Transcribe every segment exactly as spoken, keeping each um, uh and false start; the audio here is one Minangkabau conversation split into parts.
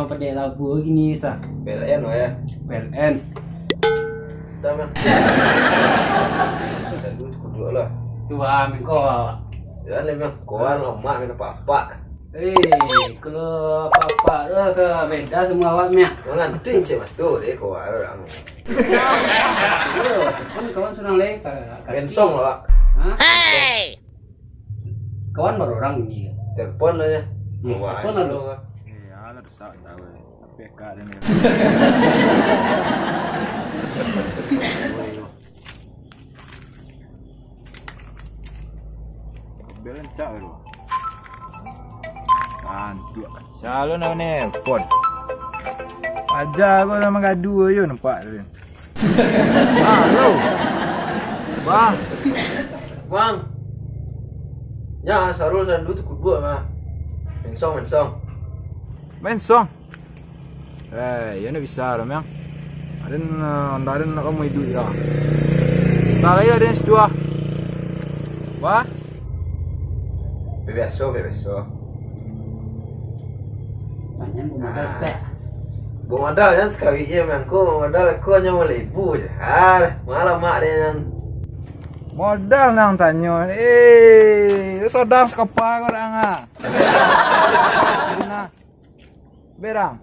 Padek labu gini sa. P L N wah ya. P L N. Dah, Bang. Tadi kuduak lah. Tu ah, mingko. Jangan lah, Bang. Koan lemak, minum papak. Eh, kalau papak tu sabeda semua awak, Miang. Ngantin cek mas tu, deh, koan orang. Yo, kan kawan surang lai, ka-, ka-, Bensong lah, Pak. Hah? Hei! Kawan baru orang ni. Telepon lah ya. Hmm, telepon lah tu. Eh, alah, rusak dah, weh. Tapi kak dan dia. Bel rancak tu. Antuak. Sialo nak nelpon. Aja ko lah mangadu yo nampak tu. Halo. Bang. Bang. Nya, Sarul dan dulu tu kuduak, Bang. Mensong, mensong. Mensong? Eh, iyo ndak bisa doh, Miang. Aden, eh, Honda aden nak lamo iduik lah. Bentar lai aden situ ah. Wah? Biaso, biaso. Panjang modal stek. Buat modal jan sakali je, Miang. Ko modal ko hanyo limo ribu je. Ah, malah mak dia jan. Modal nan tanyo. Eh, sodang sakapa ko dak ngah. Nah. Berang.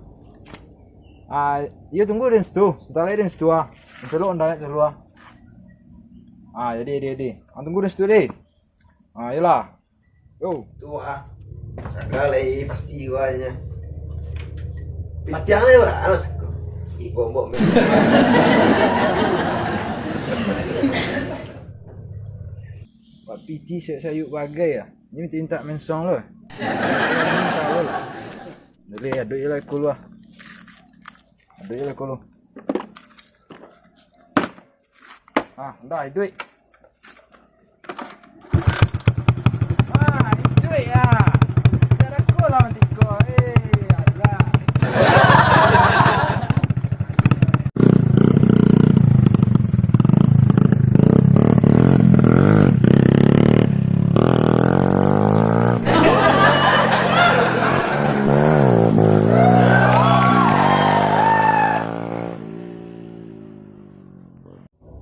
Ah, iyo tunggu den situ. Sabanta lai den situ ah. Insyaallah ondang cak dulu ah. Ah, jadi, jadi, jadi. Ang tunggu den situ deh. Ah, iyolah. Yo. Tu ah. Sagalo lai pasti guanya. Pitiang lai urang lah sako. Gombok. Buat piti sayuk-sayuk bagai ah. Ni minta-minta mensong lo. Minta lo lah. Jadi, aduik je lah iko lu ah. Aduik je lah iko lu. Ah, ndak, aduik. Ah, aduik ya. Tidak ada ko lah mantiko. Eh, alah.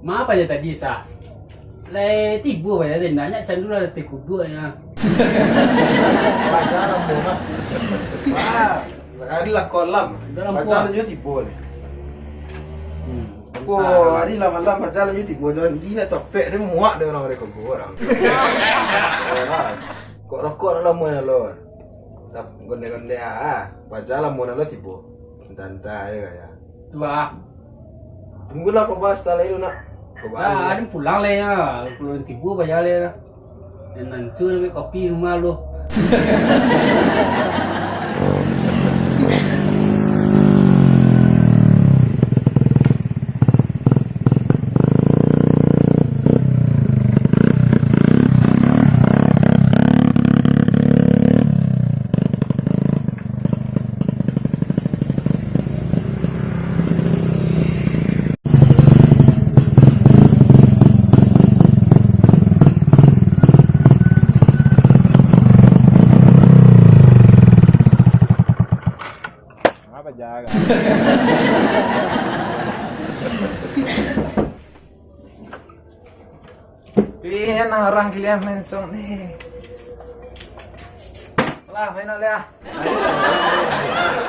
Ma paja tadi, Sa? Lai tibo paja tadi, ndak nyak candu lah, latih kuduak nya. Paja lah, Mona. Wah. Ari lah kolam. Udah lah, Paja puas. Lah nyo tibo ni. Hmm. Ko Ah. ari lah malam, Paja lah nyo tibo. Janji nak topek dia muak dia orang mereka orang. Orang. Kok rokok nak lamo nak lo. Tap, gondek-gondek ah. Paja lah mau nak lo tibo. Entah-entah aja kaya. Tu ah. Tunggulah kau bahas tak lain nak. Kau bahas Dah, aja. Ada pulang lah ya. Pulang tibo Paja lah ya. Dan langsung ambil kopi rumah lo. Apa jaga? Kalian orang kalian mensong ni. Lah, main lah.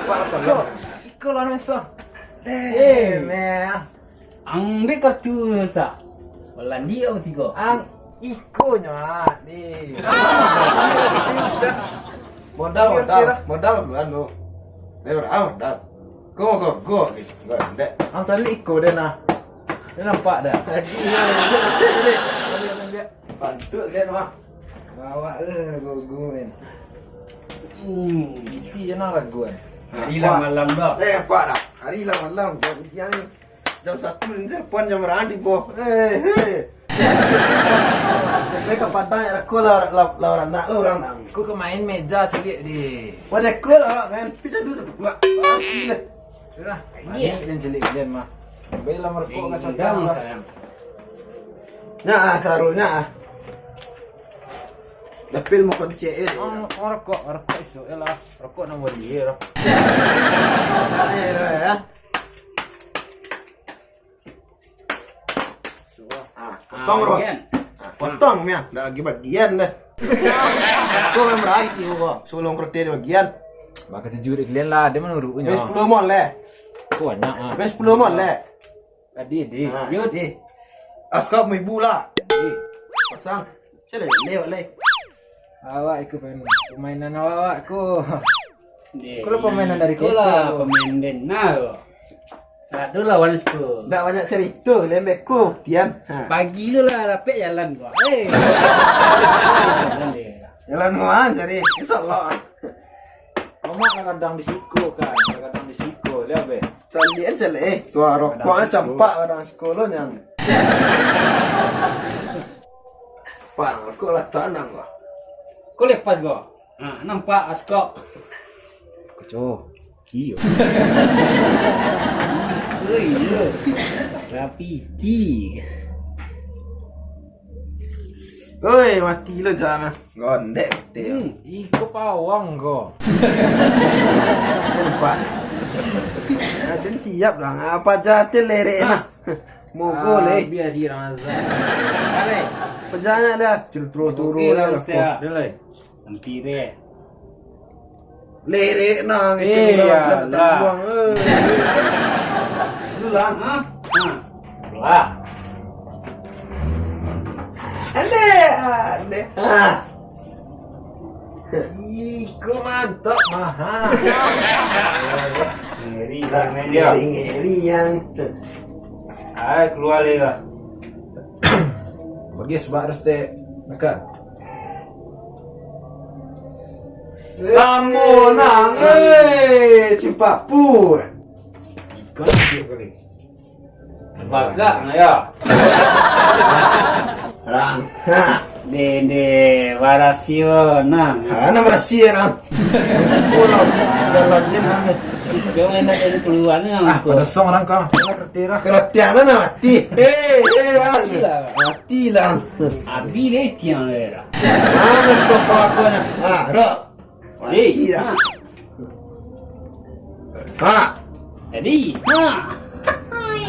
Pak, apa lo? Iko lah mensong. Eh, Eh. Man. Ang dek kartu sa. Balandi apa tigo? Ang iko nyo ah, ni. Modal, modal, modal duluan tu. Dia berapa modal? Kau mau kau, kau, kau, dek. Ang cari iko dia nah. Dia nampak dah. Lagi, ya, dia, dia, dia, dia. Bantu dia mah. Bawa le gogo men. Hmm. Iti je nah lagu eh. Hari lah malam dah. Eh, apa dah? Hari lah malam. Jam, jam, jam satu ni telepon jam berapa tibo? Eh, eh. Mereka padang ya aku lah, lah, lah orang nak, lah orang nak. Aku ke main meja sikit di. Pada aku lah men. Pita dulu tu. Enggak. Pasti lah. Sudah. Iya. Main dan cilik dia mah. Baiklah merokok enggak sedang lah. Sayang. Nya ah, sarulnya ah. Dapil mau koncek, eh. Oh, oh, rokok, rokok isuak, eh, lah. Rokok nang bali, eh, lah. Eh, eh, eh. Ah, potong, Ron. Bagian. Ah, potong, Miang. Dah bagi-bagian dah. Kau memang raih ni, kau. Sebelum kereta dia bagian. Baka tujuh dek kalian lah, dia manurutnyo. Wes sepuluh mon leh. Kau banyak, ah. Wes sepuluh mon leh. Tadi, di. Ah, Yud. Di. Askap mau ibu lah. Di. Pasang. Saya leh, lewat leh. Awak ikut pemain-, pemainan awak ko. Deh, Kau lah pemainan dari itulah kita, pemain denah ko. Aduh, lawan siko. Ndak banyak cerita, lembek ko, Tian. Ha. Pagi lu lah, lapek jalan ko. Eh. Jalan deh. Jalan mana cari? Insya Allah. Omak lah kadang di siko kan, kadang di siko, lihat be. Candian salah, eh. Tuh, rokok Kadang siko. Campak kadang siko lo, nyang. Pak, kok lah tanang lah. Kau lepas kau. Ha, nampak askok. Kacau. Kio. Oh iya. Rapiti. Oi, mati lo jangan. Gondek mati. Hmm. Ih, kau pawang kau. Lupa. Aden siap lah. Apa jatil lerek nah. Mogol, eh. Biar di Ramazan. Pejalan lah. Turu-turu lah. Dia lah. Nanti deh. Lerek nah, ngecek Eh, ulang, ya, sana lah. Terbuang, eh. Lu lah. Hah? Hah? Lah. Ande, ande. Ah. Iko mantap, mahal. Ngeri, Kak, ngeri, ya. Ngeri, ngeri yang. Ah, keluar lagi lah. Bagi sebab harus teh dekat. Lamo nang, eh, cimpapu. Ikan kecil sekali. Bagak nah ya. Rang. Ha. Deh, deh, barasio nang. Ha, nang barasio nang. Pulau dalam dia nang. Jangan nak jadi keluar ni nang. Ah, pada song orang kau. Keretian lah nak mati. Eh, eh, Rang. Mati lah. Mati lah. Abi leh tiang leh. Mana sepapa aku nya? Ah, Rok. Eh, mati lah. Ha. Ha. Jadi, ha.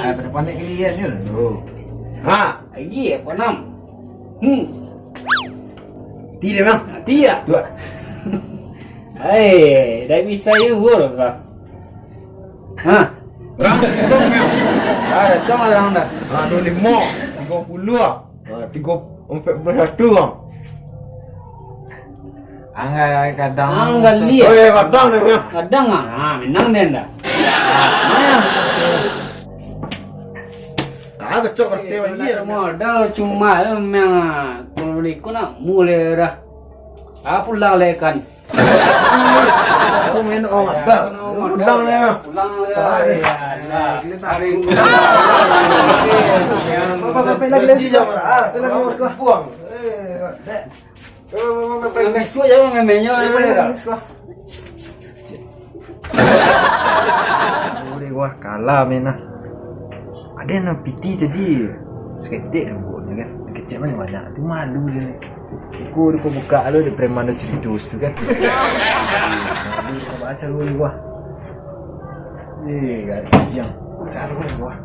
Ah, pada panik kalian ni. Oh. Ha. Lagi apa enam? Hmm. Mati dia, Bang. Mati ya? Dua. Hai, dah bisa you hur kah? Ha. Rang, datang, Bang. Ah, datang orang dah. Ah, dua lima, tiga puluh ah. Ah, tiga, empat belas satu, Bang. Anggai kadang Anggai ses- liek. Oh, ya, kadang dia, Bang. Kadang ah, ha, menang dia dah. Ah, kecok kereta Eh, balik, modal cuma, eh, memang, ah, kalau ikut nak, mulai dah. Ah, pulang lah ikan. Aku main orang madak. Pulang lah. Pulang lah. Tarik. Tarik. Apa, apa, apa, lagi, lagi. Jangan marah. Apa lagi, Mas? Buang. Eh, dek. Apa, apa, apa, apa. Yang bisu aja, yang mainnya, Apa, apa, apa, apa. Boleh wah kalah main lah. Ada yang piti tadi. Seketek dah buatnya kan. Kecek mana banyak. Tu malu dia ni. Buku dia buka lu, dia preman dia cerita situ kan. Malu dia baca dulu ni wah. Eh, gak siang. Baca dulu ni wah.